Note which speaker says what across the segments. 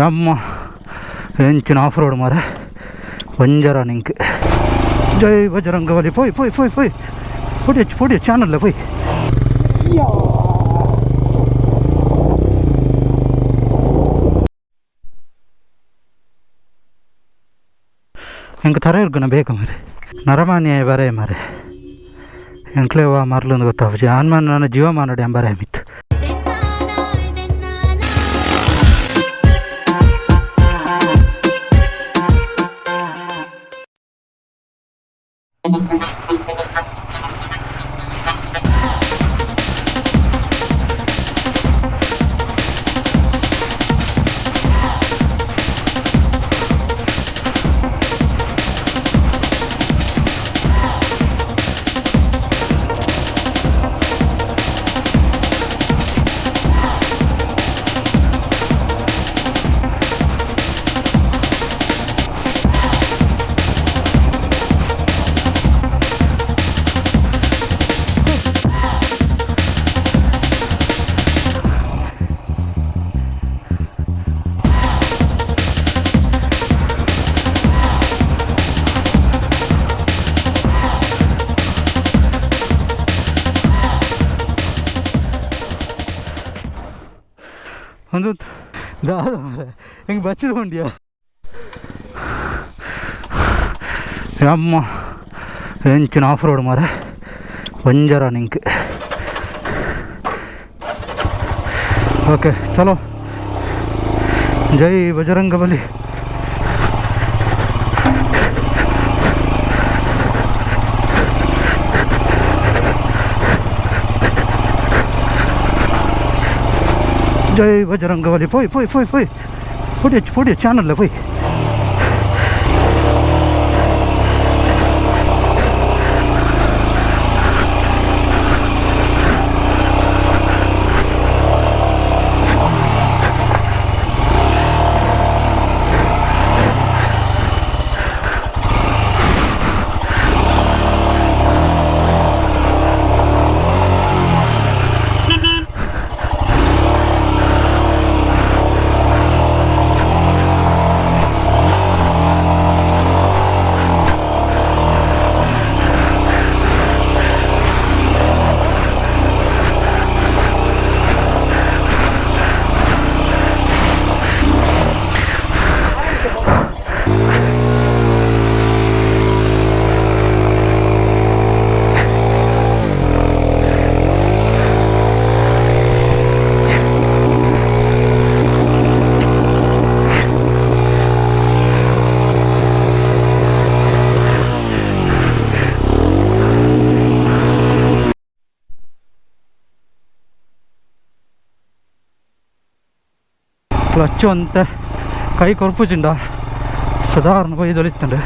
Speaker 1: ಅಮ್ಮ ಎಂಚಿನ of road ಮಾರೆ ಬಂಜಾರ ನಿಂಕ್. ಜೈ ಬಜರಂಗಬಲಿ. ಪೋಯ್ ಪೋಯ್ ಪೋಯ್ ಪೋಯ್, ಪೊಡಿ ಪೊಡಿ ಚಾನಲ್ಲ ಪೋಯ್. ಎಂಕ್ ಥರ ಇರ್ಗುಣ ಬೇಕು ಮಾರೆ, ನರಮಾನ್ಯ ಬರೇ ಮಾರೆ. ಎಂಕ್ಲೇವಾ ಮರ್ಲೊಂದು ಗೊತ್ತಾಪುಜಿ ಆನ್ಮಾನ್ ನನ್ನ ಜೀವಮಾನಡಿ ಅಂಬಾರೆ ಮಿತ್ತು. ಒಂದು ದಾದ ಮಾರೆ, ಹೆಂಗೆ ಬಚ್ಚಿದ್ಕೊಂಡಿಯಾ ಅಮ್ಮ. ಎಂಚಿನ ಆಫ್ ರೋಡ್ ಮಾರೆ, ಬಂಜಾರ ನಿಂಕ್. ಓಕೆ ಚಲೋ, ಜೈ ಬಜರಂಗಬಲಿ. ಜೈ ಬಜರಂಗಬಲಿ. ಪೋಯ್ ಪೋಯ್ ಪೋಯ್ ಪೋಯ್, ಪೊಡಿ ಪೊಡಿ ಚಾನಲ್ಲ ಪೋಯ್. ಕ್ಲಚ್ಚು ಅಂತ ಕೈ ಕೊರ್ಪುಜಿಂಡ ಸಾಧಾರಣ ಬೈದೊಲಿತ್ತಂಡೆ.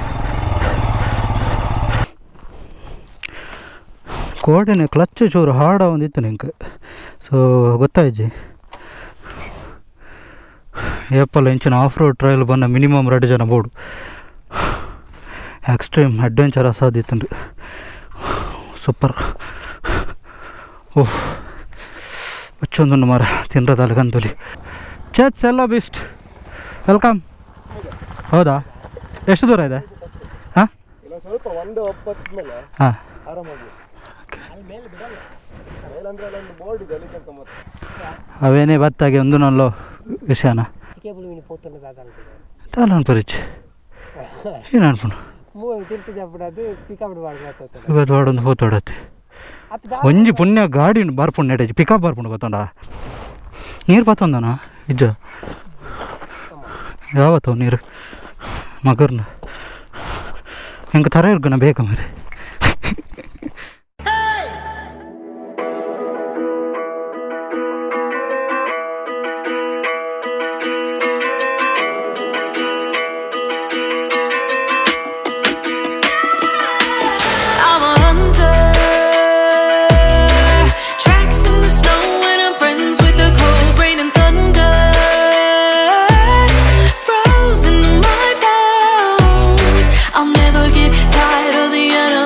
Speaker 1: ಕೋಡೆನೆ ಕ್ಲಚ್ ಚೂರು ಹಾರ್ಡ್ ಒಂದಿತ್ತು ನಿಂಗೆ, ಸೊ ಗೊತ್ತಾಯ್ಜಿ. ಏಪಲ್ ಇಂಚಿನ ಆಫ್ ರೋಡ್ ಟ್ರೈಲ್ ಬನ್ನ ಮಿನಿಮಮ್ 2 ಜನ ಬೋಡು. ಎಕ್ಸ್ಟ್ರೀಮ್ ಅಡ್ವೆಂಚರ್ ಅಸಾದಿತ್ತಂಡು. ಸೂಪರ್. ಓಹ್, ಅಚ್ಚೊಂದುಂಡು ಮಾರ ತಿನ್ರದಾಲ ಗಂದೊಲಿ. ಚೇತ್ಸ್ ಎಲ್ಲ ಬೆಸ್ಟ್ welcome. ಹೌದಾ, ಎಷ್ಟು ದೂರ ಇದೆ? ಹಾಂ
Speaker 2: ಸ್ವಲ್ಪ ಒಂದು ಒಪ್ಪತ್ತ ಮೇಲೆ.
Speaker 1: ಹಾಂ.
Speaker 2: ಆರಾಮಾಗಿ ಮೇಲೆ ಅಂದ್ರೆ ಅಲ್ಲೊಂದು ಬೋರ್ಡ್ ಇದೆ, ಅಲ್ಲಿ ತನಕ ಮತ್ತೆ.
Speaker 1: ಅವೇನೇ ಬತ್ತಾಗೆ ಒಂದು ನಲ್ಲೋ ವಿಷಯನ ದಾಲ ಅನ್ಪರಿಚ್ ಏನು ಅನ್ಪುನು. ಇವತ್ತು ವಾಡೊಂದು ಹೋತೋಡತ್ತೆ. ಒಂಜಿ ಪುಣ್ಯ ಗಾಡಿ ಬರ್ಪುಂಡು ನೆಟೇಜ್ ಪಿಕಪ್ ಬರ್ಪುಂಡು ಗೊತ್ತುಂಡ. ನೀರು ಬತ್ತೊಂದನ ಇಜ್ಜ ಯಾವತ್ತೋ ನೀರು ಮಗರ್ನ ಎಂಕ ಥರ ಇರ್ಗುಣ ಬೇಕು ಮರೆ.
Speaker 3: I'm a hunter. Tracks in the snow and I'm friends with the cold rain and thunder. Frozen in my bones. I'll never get tired of the unknown.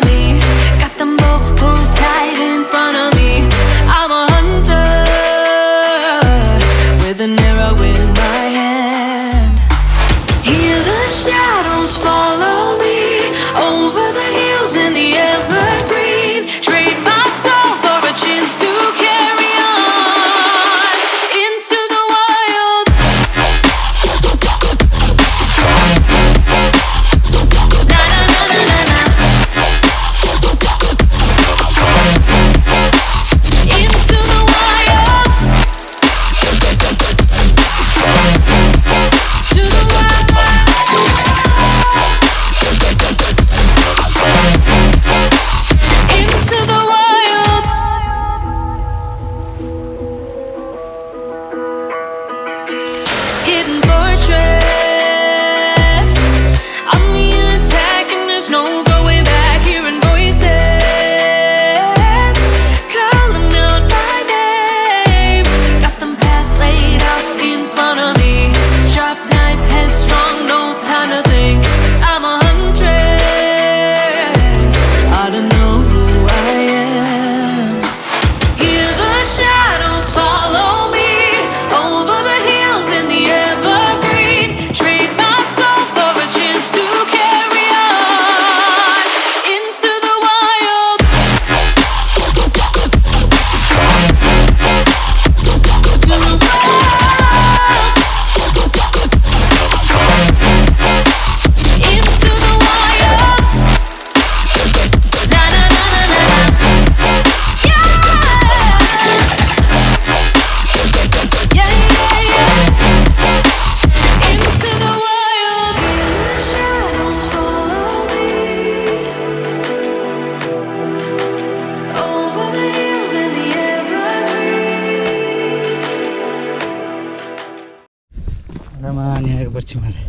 Speaker 1: ನರಮಾನಿ ಆಗಿ ಬರ್ಚಿ ಮಾರೆ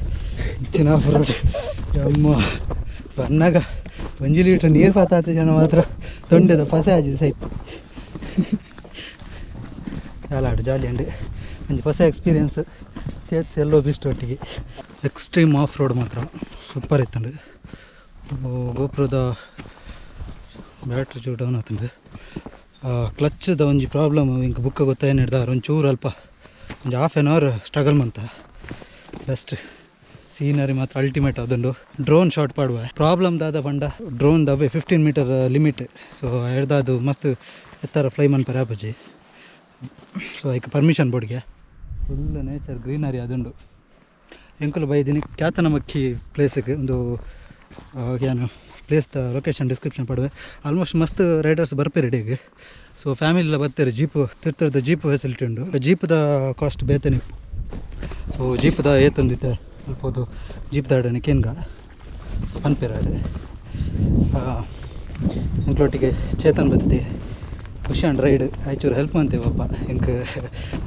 Speaker 1: ಇಂಚಿನ ಆಫ್ ರೋಡ್ ಅಮ್ಮ ಬನ್ನಾಗ ಒಂಜಿ ಲೀಟ್ರ್ ನೀರು ಪಾತಾತ ಜನ ಮಾತ್ರ ತೊಂಡೆದ ಪಸೆ ಆಜಿದೆ ಸೈಪ್ ಜಾಲಾಡು ಜಾಲಿ ಅಂಡ್ ಒಂಜಿ ಹೊಸ ಎಕ್ಸ್ಪೀರಿಯನ್ಸ್ ಚೇತ್ಸ್ ಎಲ್ಲೋ ಬಿಸ್ಟ್ ಒಟ್ಟಿಗೆ ಎಕ್ಸ್ಟ್ರೀಮ್ ಆಫ್ ರೋಡ್ ಮಾತ್ರ ಸೂಪರ್ ಇತ್ತಂಡು. ಗೋಪುರದ ಬ್ಯಾಟ್ರಿ ಚೂರು ಡೌನ್ ಆತಂಡು. ಕ್ಲಚ್ದ ಒಂಜಿ ಪ್ರಾಬ್ಲಮ್ ಇಂಕ್ ಬುಕ್ಕ ಗೊತ್ತಾಯ್ ಹಿಡ್ದಾರ ಒಂಚೂರು ಅಲ್ಪ ಒಂಜಿ ಹಾಫ್ ಆನ್ ಅವರ್ ಸ್ಟ್ರಗಲ್ ಮಂತ. ಬೆಸ್ಟ್ ಸೀನರಿ ಮಾತ್ರ ಅಲ್ಟಿಮೇಟ್ ಅದುಂಡು. ಡ್ರೋನ್ ಶಾಟ್ ಪಾಡುವ ಪ್ರಾಬ್ಲಮ್ ದಾದ ಪಂಡ ಡ್ರೋನ್ ದವೆ 15 ಮೀಟರ್ ಲಿಮಿಟ್. ಸೊ ಎಡ್ದಾದು ಮಸ್ತ್ ಎತ್ತರ ಫ್ಲೈ ಮನ್ಪರೆ ಆಪುಜಿ. ಸೊ ಐಕ್ ಪರ್ಮಿಷನ್ ಬೋರ್ಡ್ಗೆ ಫುಲ್ ನೇಚರ್ ಗ್ರೀನರಿ ಅದುಂಡು. ಎಂಕುಲು ಬೈದಿನಿ ಕ್ಯಾತನಮಕ್ಕಿ ಪ್ಲೇಸ್ಗೆ ಒಂದು ಏನು ಪ್ಲೇಸ್ದ ಲೊಕೇಶನ್ ಡಿಸ್ಕ್ರಿಪ್ಷನ್ ಪಡುವೆ. ಆಲ್ಮೋಸ್ಟ್ ಮಸ್ತ್ ರೈಡರ್ಸ್ ಬರ್ಪೇರು ಇಡೀಗ. ಸೊ ಫ್ಯಾಮಿಲಿ ಬರ್ತಾರೆ ಜೀಪು ತಿರ್ತರದ ಜೀಪ್ ಫೆಸಿಲಿಟಿ ಉಂಡು. ಜೀಪ್ದ ಕಾಸ್ಟ್ ಬೇತನೆ. ಸೊ ಜೀಪ್ದ ಏತೊಂದಿತ್ತೆ ಅಲ್ಪೋದು ಜೀಪ್ ದಾಡನೆ ಕೇನ್ಗ ಪನ್ಪೇರ ಎಂಕ್ಲೊಟ್ಟಿಗೆ ಚೇತನ್ ಬರ್ತದೆ ಖುಷಿ ಅಂಡ್ ರೈಡ್ ಆಯ್ಚೂರು ಹೆಲ್ಪ್ ಮಂತೇವೆ ಅಪ್ಪ ಎಂಕ್.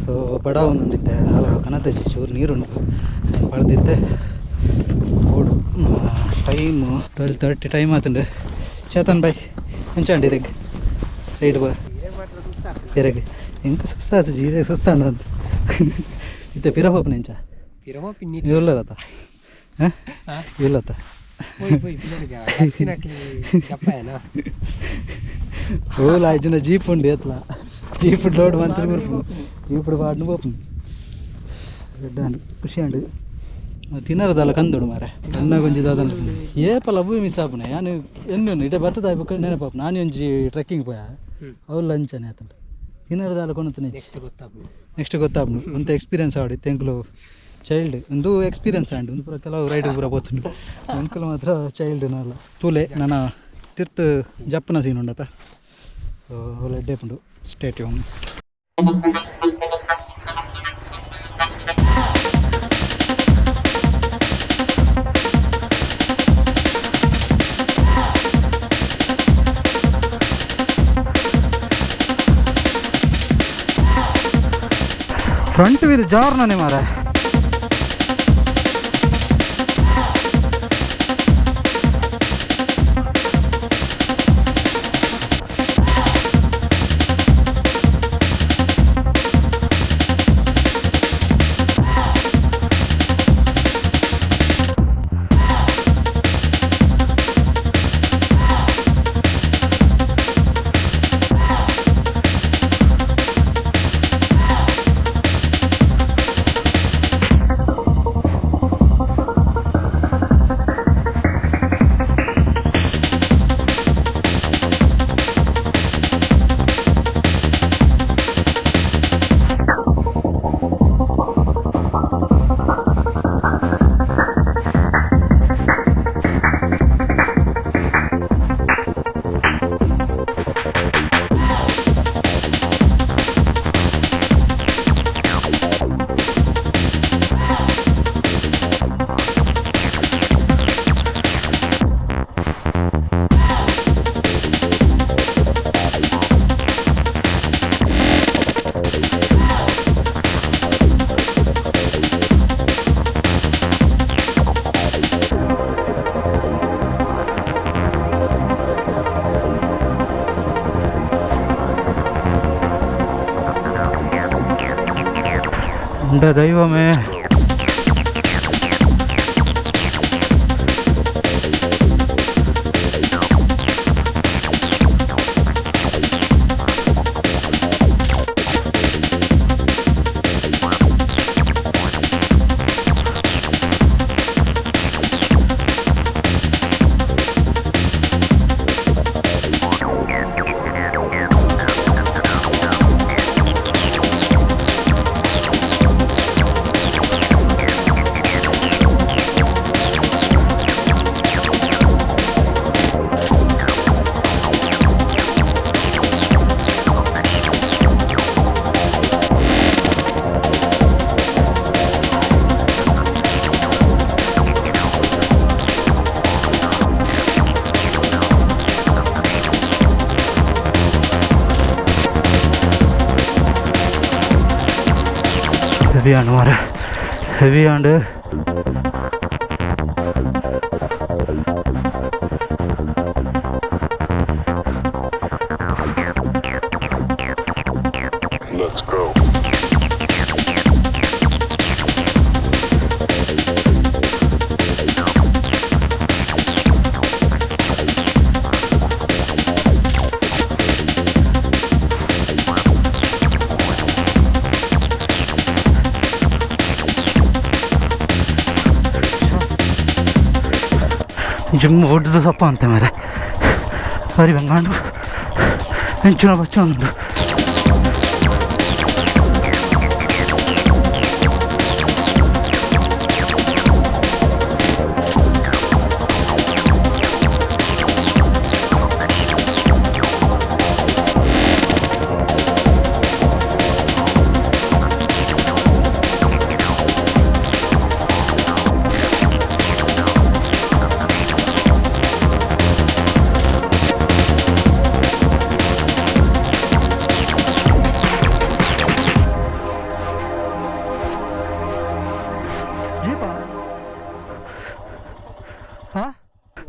Speaker 1: ಸೊ ಬಡ ಒಂದುಂಡಿತ್ತೆ ನಾಲ್ ಕನತಜಿ ಚೂರು ನೀರುಂಡು ಪಡೆದಿತ್ತೆ ಓಡು. ಟೈಮು 12:30 ಟೈಮ್ ಆತುಂಡು. ಚೇತನ್ ಬಾಯ್ ಎಂಚಾಂಡಿ ಇರೆಗ್ ರೈಡ್ ಬರ ಇರೆಗ್ ಎಂಕ್ ಸುಸ್ತಾತು ಜೀರೆ ಸುಸ್ತಾಂಡ ಅಂತ ಇತ್ತೆ ಪಿರ ಪೋಪುನ ಎಂಚ ಇಲ್ಲತ್ತ ಇಲ್ಲತ್ತ ಓಲ ಆಯ್ತಿನ ಜೀಪ್ ಉಂಡು ಎತ್ಲ ಜೀಪ್ ಲೋಡ್ ಮಂತ್ರ ಬರ್ಪುಂಡು ಜೀಪ್ ಪಾಡ್ನು ಪೋಪುಂಡು ಎಡ್ಡೆ ಅಂಡು ಖುಷಿ ಅಂಡು ತಿನ್ನರದಲ್ಲ ಕಂದೋಡು ಮಾರೆ ಅನ್ನ ಗೊಂಜಿ ದಾದ ಏಪಲ ಅವು ಮಿಸ್ ಆಪುನೆ ಯಾನು ಎನ್ನು ಇಡೆ ಬತ್ತದ ಬುಕ್ಕ ನೆನಪಾಪು ನಾನು ಒಂಜಿ ಟ್ರೆಕ್ಕಿಂಗ್ ಪೋಯ ಅವು ಲಂಚನೆ ಆತಂಡು ತಿನ್ನರದಾಲ ಕೊನತನೆ ನೆಕ್ಸ್ಟ್ ಗೊತ್ತಾಪುಂಡು ಒಂತೆ ಎಕ್ಸ್ಪೀರಿಯನ್ಸ್ ಆವಡಿ ತೆಂಕುಲು ಚೈಲ್ಡ್ ಒಂದು ಎಕ್ಸ್ಪೀರಿಯನ್ಸ್ ಆಂಡ್ ಒಂದು ಪೂರ ಕೆಲವು ರೈಡ್ ಪೂರ ಪೋತುಂಡು ಅಂಕಲ್ ಮಾತ್ರ ಚೈಲ್ಡ್ ನಲ್ಲ ತೂಲೆ ನನ್ನ ತಿರ್ತು ಜಪ್ಪನ ಸೀನ್ ಉಂಡತ. ಸೊ ಅವುಲ ಎಡ್ಡೆ ಉಂಡು ಸ್ಟೇಟ್ ಫ್ರಂಟ್ ವೀಲ್ ಜಾರ್ನೇ ಮಾರೆ. ಉಂಡ ದೈವಮೇ. ಹೆವಿ ಮಾರ. Heavy and
Speaker 4: Let's go.
Speaker 1: Gym ಹೊಡೆದು ಸಪ್ಪ ಅಂತ ಮಾರೆ ಬಾರಿ ಬಂಗಾಂಡು ಎಂಚಿನ ಬಚ್ಚ ಉಂಡು.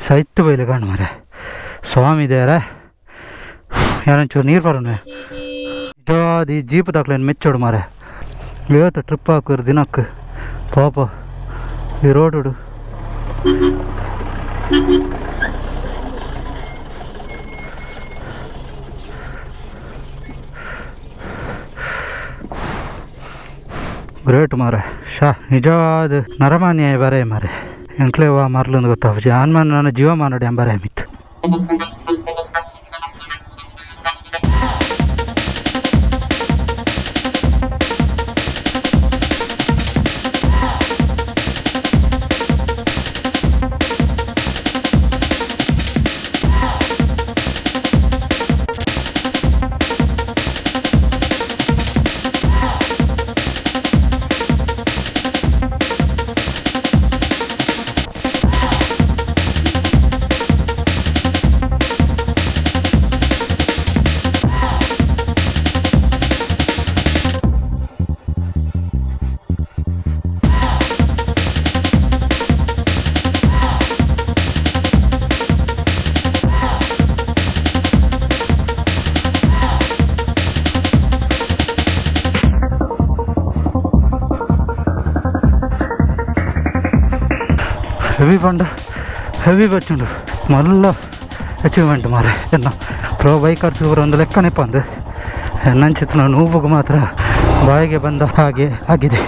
Speaker 1: ಸೈತ್ ಬೈಲೆ ಕಾಣು ಮಾರೆ ಸ್ವಾಮಿ ದೇವರೇ ಯಾರೊಂಚೂರು ನೀರು ಬರೋಣ ಈ ಜೀಪ್ ದಾಕ್ಲೇನು ಮೆಚ್ಚೋಡು ಮಾರೆ. ಇವತ್ತು ಟ್ರಿಪ್ ಹಾಕೋರು ದಿನಕ್ಕೆ ಪಾಪ ಈ ರೋಡು. ಗ್ರೇಟ್ ಮಾರೆ ಶಾ ನಿಜವಾದ ನರಮಾನ್ಯ ಬರೇ ಮಾರೆ. ಎಂಕ್ಲೇವಾ ಮರ್ಲಂದು ಗೊತ್ತಾಪುಜಿ ಆನ್ಮಾನ್ ನನ್ನ ಜೀವಮಾನಡಿ ಅಂಬಾರೆ ಮಿತ್ತು. ಹೆವಿ ಪಂಡ ಹೆವಿ ಬಚ್ಚುಂಡು ಮಲ್ಲ ಅಚೀವ್ಮೆಂಟ್ ಮಾರೆ. ಎನ್ನ ಪ್ರೋ ಬೈಕರ್ಸ್ ಒಂದು ಲೆಕ್ಕನೆ ಪಂದು ಎನ್ನಂಚಿತ್ತು ನೂಬುಗು ಮಾತ್ರ ಬಾಯಿಗೆ ಬಂದ ಹಾಗೆ ಆಗಿದೆ.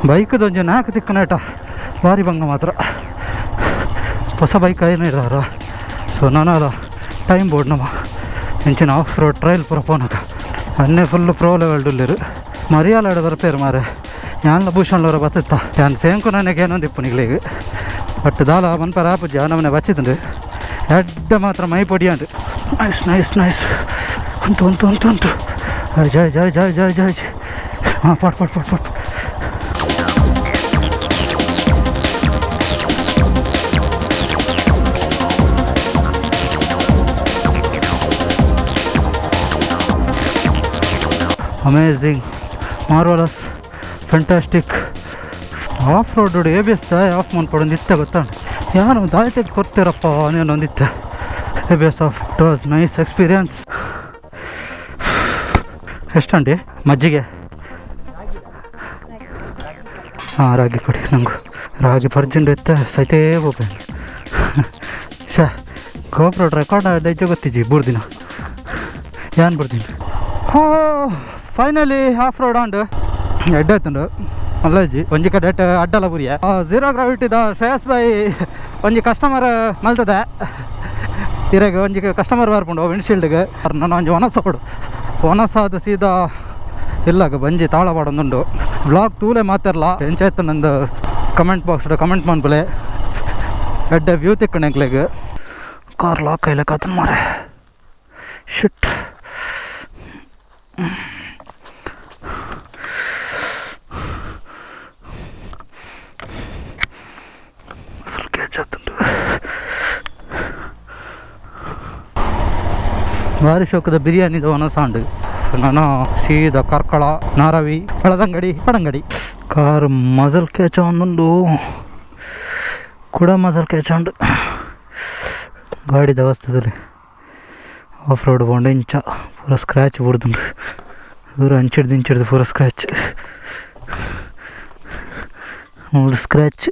Speaker 1: ಬೈಕ್ದೊಂಜಿ ನಾಲ್ಕು ತಿಕ್ಕನೇಟ ಭಾರಿ ಭಂಗ ಮಾತ್ರ. ಹೊಸ ಬೈಕ್ ಏನು ಇದ್ದಾರ ಸೊ ನಾನು ಟೈಮ್ ಬೋರ್ಡ್ ನಮ್ಮ ಇಂಚಿನ ಆಫ್ ರೋಡ್ ಟ್ರೈಲ್ ಪೂರ ಪೋನಕ ಅನ್ನೆ ಫುಲ್ ಪ್ರೋ ಲೆವೆಲ್ ಡುಲ್ಲಿರು ಮರಿಯಾಲ ಬರ್ಪೇರು ಮಾರೆ. ಯಾನ್ಲ ಭೂಷಣ್ಲವರ ಬತ್ತಿತ್ತ ಯಾನ್ ಸೇಂಕು ನನಗೆ ಏನೊಂದು ಇಪ್ಪು ನಿಗ್ಲಿಗೆ ಬಟ್ ದಾಲ ಮನ್ಪರ ಆಪುಜಿ ನಮ್ಮನೆ ಬಚ್ಚಿದ್ರಿ ಎಡ್ಡ ಮಾತ್ರ ಮೈ ಪೊಡಿಯಾಂಡು. ನೈಸ್ ನೈಸ್ ನೈಸ್ ಉಂಟು ಉಂಟು ಉಂಟು ಉಂಟು ಜೈ ಜೈ ಜೈ ಜೈ ಜೈ ಜೈ. ಹಾಂ ಪಟ್ ಪಟ್ ಪಟ್ ಪಟ್. Amazing, marvellous, fantastic. Off road A B S off ಮನ್ಪಡೊಂದು ಇತ್ತೆ ಗೊತ್ತಾಂಡು ಯಾರು ದಾಯ್ತೆಗೆ ಕೊಡ್ತೀರಪ್ಪ ಒಂದಿತ್ತೆ A B S off. It was nice experience. ಎಷ್ಟಂಡಿ ಮಜ್ಜಿಗೆ? ಹಾಂ ರಾಗಿ ಕೊಡಿ ನಂಗೂ. ರಾಗಿ ಪರ್ಜೆಂಡ್ ಇತ್ತೆ ಸೈತೇ ಹೋಗ್ಬೇಕು. ಶಾ ಗೋಪ್ರೋ ರೆಕಾರ್ಡ್ ಡೈಜ ಗೊತ್ತಿಜ್ಜಿ ಬೂರ್ದಿನ ಯಾನ್ ಬರ್ತೀನಿ. ಫೈನಲಿ ಆಫ್ ರೋಡ್ ಆಂಡ್ ಎಡ್ಡೆ ಆಯ್ತುಂಡು ಮಲ್ಲಜ್ಜಿ ಒಂಜಿ ಕಡೆ ಅಡ್ಡಲ ಬುರಿಯ ಝೀರೋ ಗ್ರಾವಿಟಿದ ಶ್ರೇಯಸ್ ಬಾಯ್ ಒಂಜಿ ಕಸ್ಟಮರ್ ಮಲ್ತದೆ. ಇರೆಗ್ ಒಂಜಿ ಕಸ್ಟಮರ್ ಬರ್ಪುಂಡು ವಿಂಡ್ಶೀಲ್ಡ್ಗೆ. ನಾನು ಒಂಜಿ ಒನಸ ಕೊಡು, ಒನಸಾದ ಸೀದಾ ಇಲ್ಲಾಗ ಬಂಜಿ ತಾಳ ಪಾಡೊಂದುಂಡು. ವ್ಲಾಗ್ ತೂಲೆ ಮಾತೆರ್ಲ ಎಂಚಾಯ್ತು ನಂದು ಕಮೆಂಟ್ ಬಾಕ್ಸ್ ಕಮೆಂಟ್ ಮನ್ಪುಲೆ. ಎಡ್ಡೆ ವ್ಯೂ ತಿಕ್ಕಣ ಎಂಕ್ಲೆಗ್. ಕಾರ್ ಲಾಕ್ ಐಲಕ ಆತನ ಮಾರೆ, ಶಿಟ್. ಅಸಲ್ ಕ್ಯಾಚ್ ಆತುಂಡು. ಭಾರಿ ಶೋಕದ ಬಿರಿಯಾನಿದ ಒನಸಾಂಡು. ನಾನು ಸೀದಾ ಕಾರ್ಕಳ, ನಾರವಿ, ಪಳದಂಗಡಿ, ಪಡಂಗಡಿ. ಕಾರ್ ಮಜಲ್ ಕ್ಯಾಚ್ ಒಂದುಂಡು, ಕೂಡ ಮಜಲ್ ಕ್ಯಾಚ್ ಉಂಡು. ಗಾಡಿದ ಅವಸ್ಥೆದಲ್ಲಿ ಆಫ್ ರೋಡ್ ಪೋಂಡ ಇಂಚ ಪೂರ ಸ್ಕ್ರ್ಯಾಚ್ ಬುಡ್ದುಂಡು. ಪೂರ ಅಂಚಿಡ್ದು ಇಂಚಿಡ್ದು ಪೂರ ಸ್ಕ್ರ್ಯಾಚ್ ಮೂರು ಸ್ಕ್ರ್ಯಾಚ್.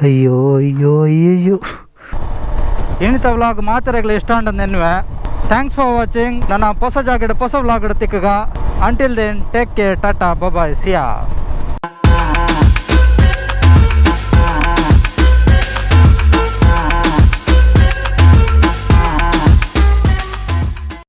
Speaker 1: ಅಯ್ಯೋ ಅಯ್ಯೋ ಅಯ್ಯೋ. ಏನಿತ ವ್ಲಾಗ್ ಮಾತೆರೆಗ್ಲ ಇಷ್ಟ ಅಂಡಂದು ಎನ್ನುವೆ. Thanks for watching. ನನ್ನ ಹೊಸ ಜಾಗಡ್ ಹೊಸ vlog ತಿಕ್ಕಗ. Until then, take care, tata, bye, see ya.